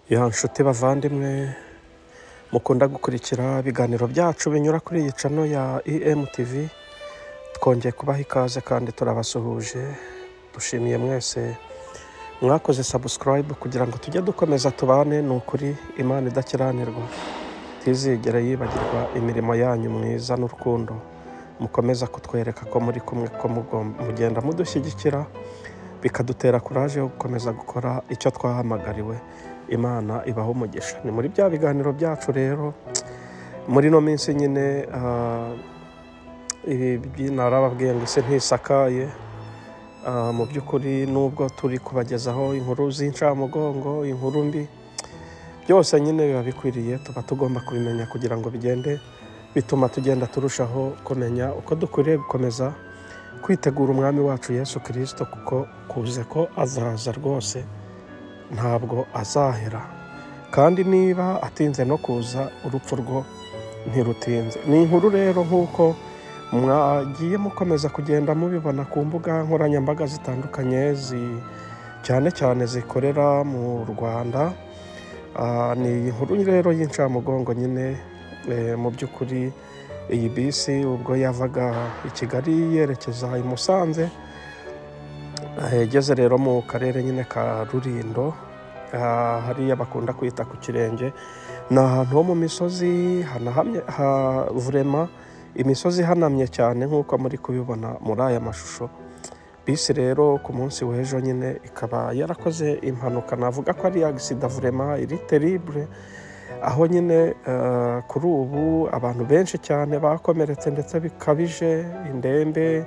Ya nshuti bavandimwe mukunda gukurikira ibiganiro byacu binyura kuri iyi channel ya EMTV, twongeye kubaha ikaze kandi turabasuhuje. Dushimiye mwese mwakoze subscribe kugira ngo tujye dukomeza tubane. Ni ukuri Imana idakiranirwa ntizigere yibagirwa imirimo yanyu mwiza n'urukundo mukomeza kutwereka ko muri kumwe, ko mugenda mudushyigikira bikadutera courage yo gukomeza gukora icyo twahamagariwe. Imana ibaho umugisha. Ni muri bya biganiro byacu rero muri no minsi nyine, ibi narababwiye ngo isi ntisakaye. Mu by'ukuri nubwo turi kubagezaho inkuru z'incamugongo, inkuru mbi, byose nyine biba bikwiriye, tuba tugomba kubimenya kugira ngo bigende bituma tugenda turushaho kumenya uko dukwiriye gukomeza kwitegura umwami wacu Yesu Kristo, kuko kuze ko azaza rwose ntabwo azahera, kandi niba atinze no kuza urupfu rwo ntirutinze. Ni inkuru rero nk'uko mwagiye mukomeza kugenda mubibona ku mbuga nkoranyambaga zitandukanye, cyane cyane zikorera mu Rwanda. Ni inkuru rero y'incamugongo nyine. Mu by'ukuri iyi bisi ubwo yavaga i Kigali yerekeza i Musanze, igeze rero mu karere nyine ka Rulindo, hariya bakunda kwita ku Kirenge. Ni ahantu ho mu misozi hanahamye, vurema imisozi ihanamye cyane nk'uko muri kubibona muri aya mashusho. Bisi rero ku munsi w'ejo nyine ikaba yarakoze impanuka, navuga ko ari accident vurema iri terrible, aho nyine kuri ubu abantu benshi cyane bakomeretse ndetse bikabije, indembe,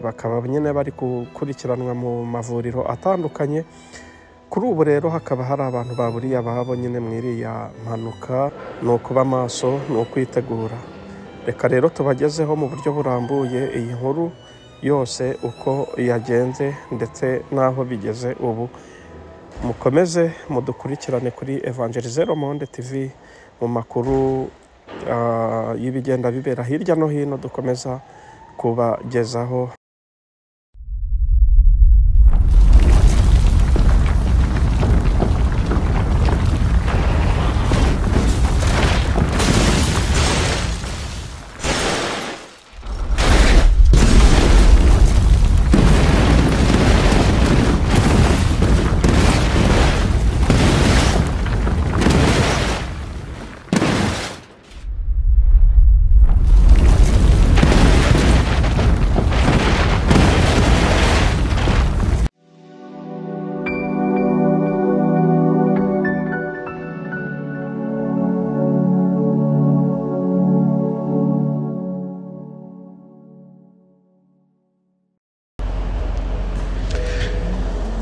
bakaba nyine bari gukurikiranwa mu mavuriro atandukanye. Kuri ubu rero hakaba hari abantu baburiye ababo nyine mu iriya mpanuka. Ni ukuba maso, ni ukwitegura. Reka rero tubagezeho mu buryo burambuye iyi nkuru yose uko yagenze ndetse n'aho bigeze ubu. Mukomeze mudukurikirane kuri Evangelize Monde TV mu makuru y'ibigenda bibera hirya no hino dukomeza kubagezaho.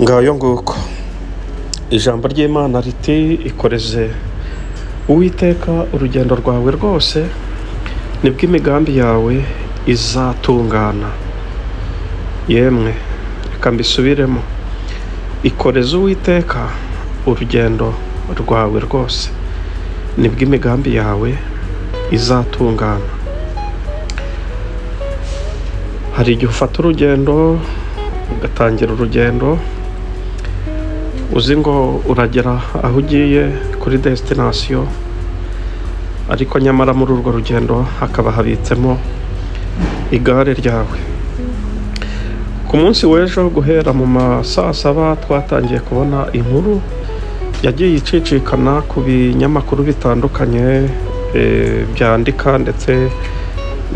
Ngayo nguko ijambo ry'Imana riti ikoreze Uwiteka urugendo rwawe rwose, nibwo imigambi yawe izatungana. Yemwe reka mbisubiremo, ikoreze Uwiteka urugendo rwawe rwose, nibwo imigambi yawe izatungana. Hari igihe ufata urugendo, ugatangira urugendo uzi ngo uragera aho ugiye kuri destination, ariko nyamara muri urwo rugendo hakaba habitsemo igare ryawe. Ku munsi w'ejo guhera mu ma saa saba twatangiye kubona inkuru yagiye icicikana ku binyamakuru bitandukanye, byandika ndetse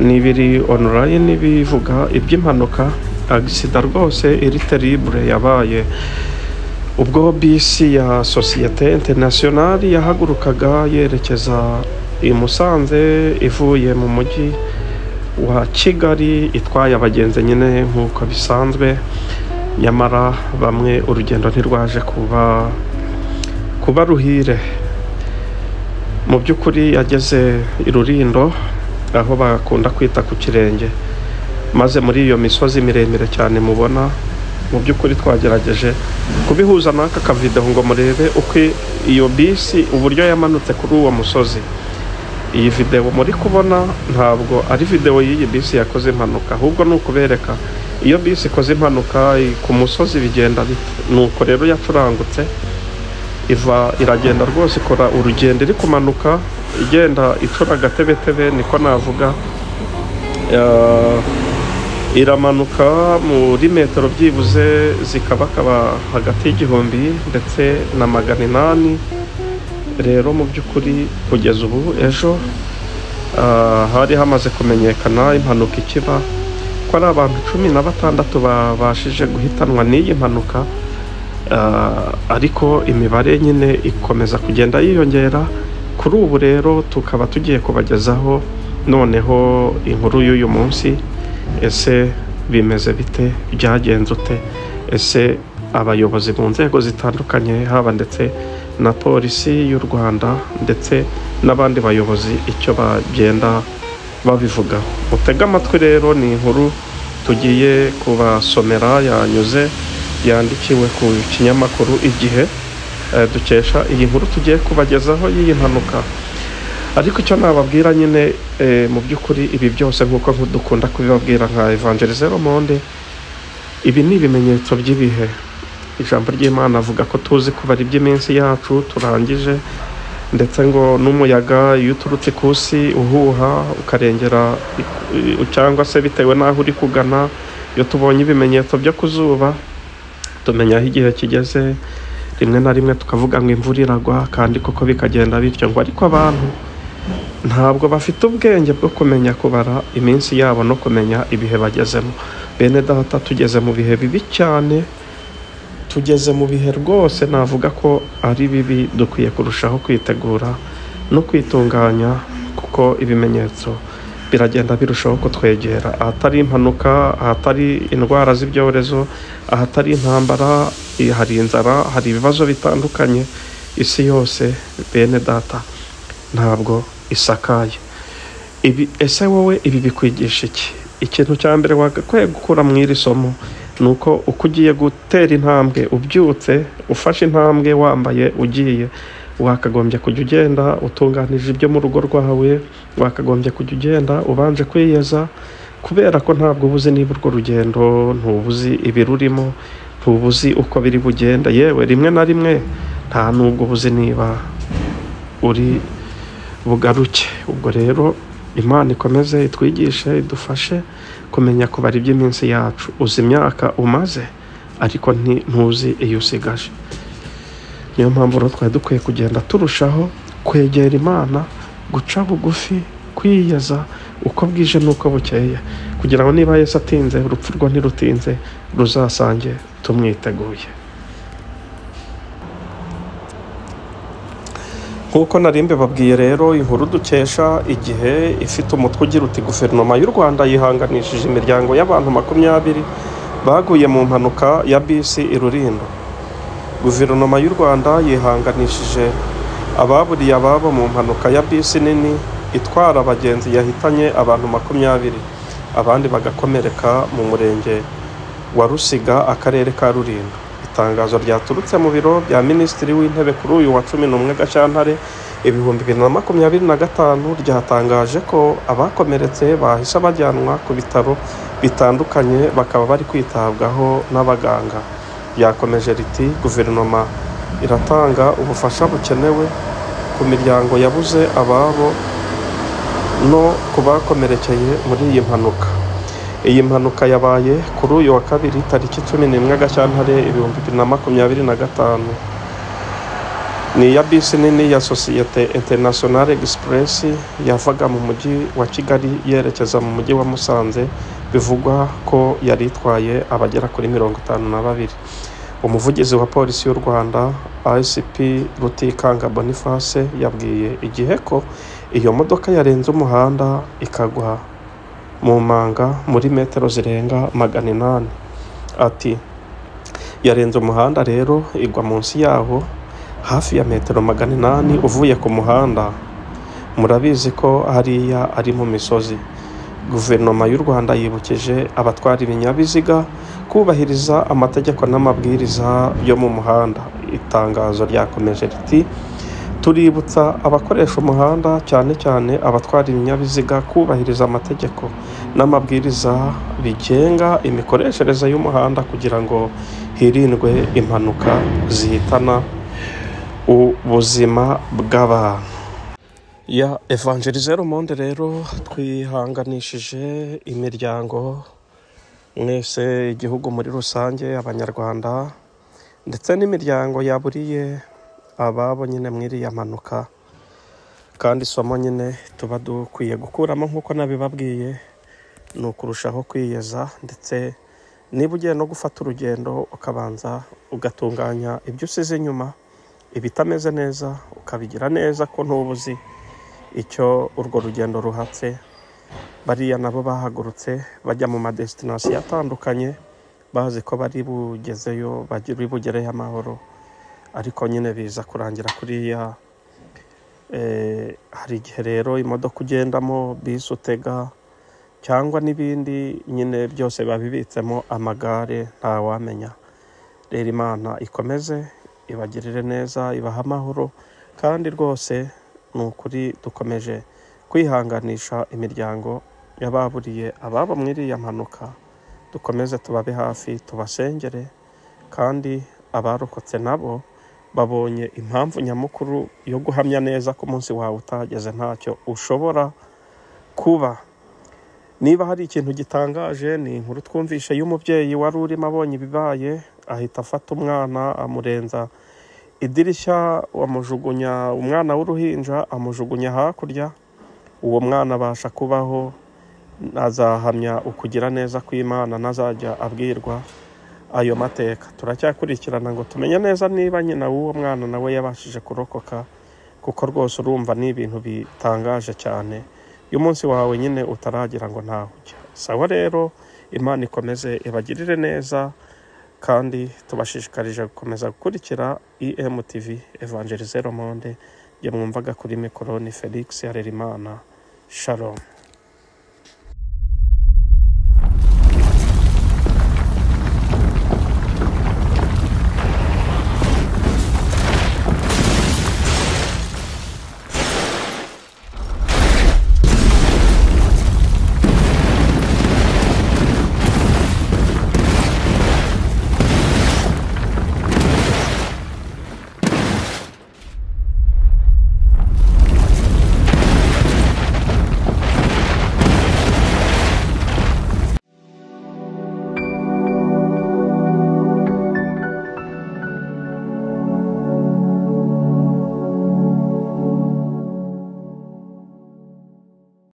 n'ibiri online bivuga iby'impanuka accident rwose iri terrible yabaye ubwo bisi ya Societe Internationale yahagurukaga yerekeza i Musanze ivuye mu mujyi wa Kigali itwaye abagenzi nyine nk'uko bisanzwe. Nyamara bamwe urugendo ntirwaje kuba ruhire. Mu by'ukuri yageze i Rulindo aho bakunda kwita ku Kirenge, maze muri iyo misozi miremire cyane mubona, mu by'ukuri twagerageje kubihuza n'aka kavideo ngo murebe uko iyo bisi uburyo yamanutse kuri uwo musozi. Iyi video muri kubona ntabwo ari video y'iyi bisi yakoze impanuka, ahubwo ni ukubereka iyo bisi ikoze impanuka ku musozi bigenda bite. Nuko rero yacurangutse Iva iragenda rwose, ikora urugendo iri kumanuka, igenda icura agatebetebe niko navuga. Iramanuka muri metero byibuze zikabakaba hagati y'igihumbi ndetse na 800. Rero mu by'ukuri kugeza ubu ejo hari hamaze kumenyekana impanuka ikiba ko ari abantu 16 babashije guhitanwa n'iyi mpanuka, ariko imibare nyine ikomeza kugenda yiyongera. Kuri ubu rero tukaba tugiye kubagezaho noneho inkuru y'uyu munsi. Ese bimeze bite? Byagenze ute? Ese abayobozi mu nzego zitandukanye, haba ndetse na polisi y'u Rwanda ndetse n'abandi bayobozi, icyo bagenda babivugaho? Mutege amatwi rero, ni inkuru tugiye kubasomera yanyuze, yandikiwe ku kinyamakuru Igihe, dukesha iyi nkuru tugiye kubagezaho y'iyi mpanuka. Ariko icyo nababwira nyine, mu by'ukuri ibi byose nk'uko dukunda kubibabwira nka Evangelize Monde, ibi ni ibimenyetso by'ibihe. Ijambo ry'Imana avuga ko tuzi kubara iby'iminsi yacu turangije, ndetse ngo n'umuyaga iyo uturutse ikusi uhuha ukarengera cyangwa se bitewe n'aho uri kugana, iyo tubonye ibimenyetso byo kuzuba tumenya aho igihe kigeze. Rimwe na rimwe tukavuga ngo imvura iragwa, kandi koko bikagenda bityo. Ngo ariko abantu ntabwo bafite ubwenge bwo kumenya kubara iminsi yabo no kumenya ibihe bagezemo. Bene data, tugeze mu bihe bibi cyane, tugeze mu bihe rwose navuga ko ari bibi. Dukwiye kurushaho kwitegura no kwitunganya, kuko ibimenyetso biragenda birushaho kutwegera. Ahatari impanuka, ahatari indwara z'ibyorezo, ahatari intambara, hari inzara, hari ibibazo bitandukanye. Isi yose bene data ntabwo isakaye. Ibi ese wowe ibi bikwigisha iki? Ikintu cya mbere wagakwiye gukura mu iri somo ni uko uko ugiye gutera intambwe, ubyutse ufashe intambwe wambaye ugiye, wakagombye kujya ugenda utunganije ibyo mu rugo rwawe, wakagombye kujya ugenda ubanje kwiyeza, kubera ko ntabwo ubuzi niba urwo rugendo, ntubuzi ibirurimo, ntubuzi uko biri bugenda. Yewe rimwe na rimwe nta nubwo ubuzi niba uri bugaruke. Ubwo rero Imana ikomeze itwigishe, idufashe kumenya kubara iby'iminsi yacu. Uzi imyaka umaze ariko ntuzi iyo usigaje. Niyo mpamvu rero twari dukwiye kugenda turushaho kwegera Imana, guca bugufi, kwiyeza uko bwije n'uko bukeye, kugira ngo niba Yesu atinze, urupfu rwo ntirutinze, ruzasange tumwiteguye. Nk'uko nari mbibabwiye rero, inkuru dukesha Igihe ifite umutwe ugira uti guverinoma y'u Rwanda yihanganishije imiryango y'abantu 20 baguye mu mpanuka ya bisi i Rulindo. Guverinoma y'u Rwanda yihanganishije ababuriye ababo mu mpanuka ya bisi nini itwara abagenzi yahitanye abantu 20, abandi bagakomereka mu murenge wa Rusiga, akarere ka Rulindo. Itangazo ryaturutse mu biro bya Minisitiri w'Intebe kuri uyu wa 11 Gashyantare 2025 ryatangaje ko abakomeretse bahise bajyanwa ku bitaro bitandukanye, bakaba bari kwitabwaho n'abaganga. Ryakomeje riti guverinoma iratanga ubufasha bukenewe ku miryango yabuze ababo no ku bakomerekeye muri iyi mpanuka. Iyi mpanuka yabaye kuri uyu wa kabiri tariki 11 Gashyantare 2025. Ni iya bisi nini ya sosiyete International Express yavaga mu mujyi wa Kigali yerekeza mu mujyi wa Musanze, bivugwa ko yari itwaye abagera kuri 52. Umuvugizi wa polisi y'u Rwanda ICP Rutikanga Boniface yabwiye Igihe ko iyo modoka yarenze umuhanda ikagwa mu manga muri metero zirenga 800. Ati yarenze umuhanda rero igwa munsi yaho hafi ya metero 800 uvuye ku muhanda. Murabizi ko hariya ari mu misozi. Guverinoma y'u Rwanda yibukije abatwara ibinyabiziga kubahiriza amategeko n'amabwiriza yo mu muhanda. Itangazo ryakomeje riti tuributsa abakoresha umuhanda, cyane cyane abatwara ibinyabiziga, kubahiriza amategeko n'amabwiriza bigenga imikoreshereze y'umuhanda kugira ngo hirindwe impanuka zihitana ubuzima bw'abantu. Ya Evangelize Monde rero twihanganishije imiryango mwese, igihugu muri rusange, abanyarwanda ndetse n'imiryango yaburiye ababo nyine mwiriya mpanuka. Kandi isomo nyine tuba dukwiye gukuramo nk'uko nabibabwiye ni ukurushaho kwiyeza, ndetse niba ugiye no gufata urugendo ukabanza ugatunganya ibyo usize inyuma, ibitameze neza ukabigira neza, ko ntubuzi icyo urwo rugendo ruhatse. Bariya nabo bahagurutse bajya mu madesitinasiyo atandukanye bazi ko bari bugezeyo, bari bugereyo amahoro, ariko nyine biza kurangira kuriya. Hari igihe rero imodoka ugendamo, bisi utega cyangwa n'ibindi nyine byose biba bibitsemo amagare, ntawamenya. Rero Imana ikomeze ibagirire neza, ibahe amahoro, kandi rwose ni ukuri dukomeje kwihanganisha imiryango y'ababuriye ababo muri iriya mpanuka. Dukomeze tubabe hafi, tubasengere, kandi abarokotse nabo babonye impamvu nyamukuru yo guhamya neza ko umunsi wawe utageze ntacyo ushobora kuba. Niba hari ikintu gitangaje ni inkuru twumvishe y'umubyeyi wari urimo abonye ibibaye, ahita afata umwana amurenza idirishya, amujugunya umwana w'uruhinja amujugunya hakurya. Uwo mwana abasha kubaho, azahamya ukugira neza kw'Imana, ntazajya abwirwa ayo mateka. Turacyakurikirana ngo tumenye neza niba nyina w'uwo mwana nawe yabashije kurokoka, kuko rwose urumva ni ibintu bitangaje cyane. Iyo umunsi wawe nyine utaragira ngo ntaho ujya. Sawa rero, Imana ikomeze ibagirire neza, kandi tubashishikarije gukomeza gukurikira EMTV Evangelize Monde. Jye mwumvaga kuri mikoro ni Felix Harerimana. Shalom.